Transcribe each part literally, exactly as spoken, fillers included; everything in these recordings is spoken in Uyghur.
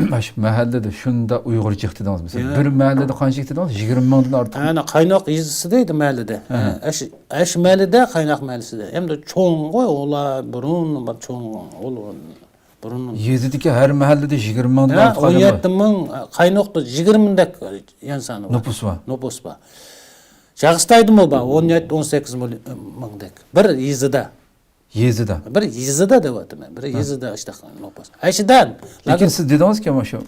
مانا شۇ مەھەللىدە شۇنداق ئۇيغۇرچە يىغدىڭىز. مەسىلەن، يا. بىر مەھەللىدە قانچە يىغدىڭىز؟ يىگىرمە مىڭدىن ئارتۇق. ئەنە قايناق يېزىسىدا ئىدى مەھەللىدە. ئەھە. ئەش، ئەش مەھەللىدە، قايناق مەھەللىسىدە. ئەمدى چوڭغۇ ئۇلار بۇرۇن، بىر چوڭ ئۇل بۇرۇن. يېزىدىكى ھەر مەھەللىدە يىگىرمە مىڭدىن ھە، ئارتۇق ئادەم بار. ئون يەتتە مىڭ، قايناقتا يىگىرمە مىڭدەك ئىنسان بار. نوپۇس بار. نوپۇس بار. شاغىستايدىمۇ بار، ئون يەتتە، ئون سەككىز مىڭدەك. بىر يېزىدا. يېزىدا. بىر يېزىدا دەۋاتىمەن. بىر ھە. يېزىدا ئاشتاق نوپۇس. ئەشىدان. لېكىن سىز دېدىڭىزكى، مانا شۇ،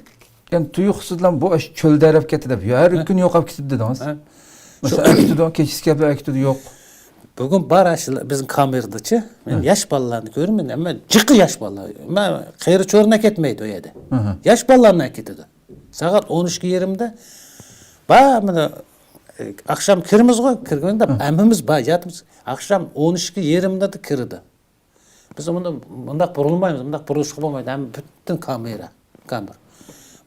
يەنى تۇيۇقسىزلا بۇ ئاش چۆلدە ئەرەپ كەتتى دەپ، يا ھەر ھە. كۈنى يوقاپ كېتىپ دېدىڭىز. ھە. مەسىلەن، ئەكېتىدۇ، كېچىسى كەپ ئەكېتىدۇ، يوق. بۈگۈن بار ئاشۇ بىزنىڭ كامېردىچى. مەن ھە. ياش بالىلارنى كۆرىمەن، ئەمما جىقى ياش بالىلار. مەن قېرى چورىنى ئەكەتمەيدۇ ئۇ يەردە. ھە، ھە. ياش بالىلارنى ئەكېتىدۇ. سائەت ئون ئىككى يېرىمدە بار مانا، ئاخشام كىرىمىزغۇ، كىرگەندە ھە. ھەممىمىز بار، ياتىمىز. ئاخشام ئون ئىككى يېرىمدە كىرىدۇ. بىز مۇندا، مۇنداق بۇرۇلمايمىز، مۇنداق بۇرۇلۇشقا بولمايدۇ. ھەم پۈتۈن كامېرا، كامېرا.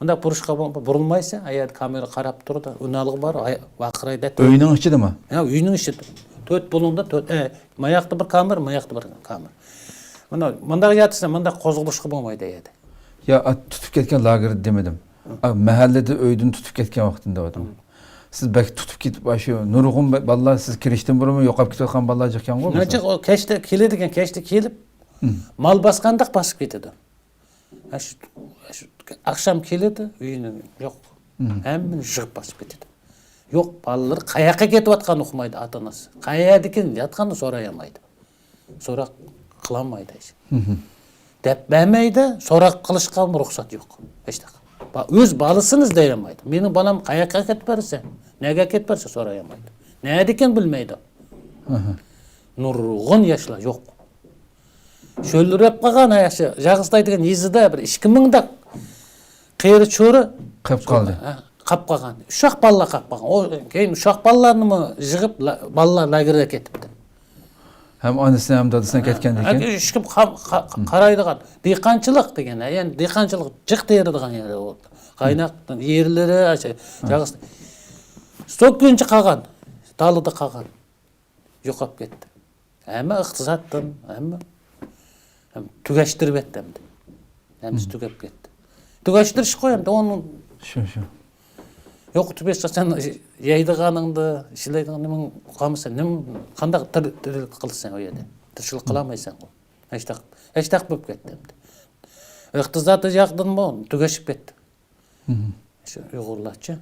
مۇنداق بۇرۇشقا بول-، بۇرۇلمايسەن، ئايەردە كامېرا قاراپ تۇرىدۇ، ئۈنئالغۇ بار، ئاي-، ۋارقىرايدۇ. ئۆينىڭ ئىچىدىمۇ؟ ھە، ئۆينىڭ ئىچىدە. تۆت بۇلۇڭدا تۆت، ئە، ماياقتا بىر كامېرا، ماياقتا بىر كامېرا. مانا مۇنداق ياتىسەن، مۇنداق قوزغىلىشقا بولمايدۇ ئايەردە. يا، ئا، تۇتۇپ كەتكەن لاگېر دېمىدىم. ئا، مەھەللىدە ئۆيدىن تۇتۇپ كەتكەن ۋاقتىنى دەۋاتىمەن. سىز بەك تۇتۇپ كېتىپ، ئاشۇ نۇرغۇن با-، بالىلار سىز كىرىشتىن بۇرۇنمۇ يوقاپ كېتىۋاتقان بالىلار جىقكەنغۇ بۇ؟ نەچچە ئۇ كەچتە كېلىدىكەن، كەچتە كېلىپ، ھىم. مال باسقاندەك باسىپ كېتىدۇ. ئاشۇ، ئاشۇ ئاخشام كېلىدۇ، ئۆيىنى يوق. ھىم. ھەممىنى يىغىپ باسىپ كېتىدۇ. يوق، بالىلىرى قاياققا كېتىۋاتقاننى ئۇقمايدۇ ئاتا-ئانىسى. قەيەردىكىن ياتقاننى سورايالمايدۇ. سوراق قىلالمايدۇ ھېچ. ھىم. دەپ بەرمەيدۇ، سوراق قىلىشقا رۇخسەت يوق. ھېچ نەرسە. با-، ئۆز بالىسىنى ئىزدەيالمايدۇ. مېنىڭ بالام قاياققا كېتىپ بارسا، نەگە كېتىپ بارسا سورايالمايدۇ. نەدىكىن بىلمەيدۇ. ئاھا. نۇرغۇن ياشلار يوق. شۆلدۈرەپ قالغان، ھە، شۇ ياغىستاي دېگەن يېزىدا بىر ئىككى مىڭداق قېرى چورى قېلىپ قالدى. ھە، قاپ قالغان. ئۇششاق بالىلار قاپ قالغان. ئۇ كېيىن ئۇششاق بالىلارنىمۇ يىغىپ، لا-، بالىلار لاگېرغا كېتىپتۇ. ھەم ئانىسى ھەم دادىسىنى ھە، كەتكەندىن ھە، كېيىن. ئىشقىلىپ قا-، قا-، ھىم. قارايدىغان، دېھقانچىلىق دېگەن، ھە، يەنى دېھقانچىلىق جىق تېرىدىغان يەر ئۇ. قايناق يېرلىرى، ھە، شۇ، ھە. ياغىس-، سوككۇنچە قالغان، دالىدا قالغان. يوقاپ كەتتى. ھەممە ئىقتىسادتىن، ھەممە، ھەم تۈگەشتۈرۈپ ئەتتى ئەمدى. ھەممىسى مم. تۈگەپ كەتتى. تۈگەشتۈرۈشكۇ ئەمدى ئۇنى. شۇ، شۇ. يوقىتىپ ھېچقاچان يەيدىغانىڭدا، ئىشلەيدىغان نېمىڭ قالمىسا، نېمە، قانداق تىر-، تىرىلىك قىلىسەن ئۇ يەردە؟ تىرىكچىلىك مم. قىلالمايسەنغۇ. ھەشتاق، ھەشتاق بولۇپ كەتتى ئەمدى. ئىقتىسادىي جەھەتتىنمۇ تۈگەشىپ كەتتى. مم. شۇ ئۇيغۇرلارچە.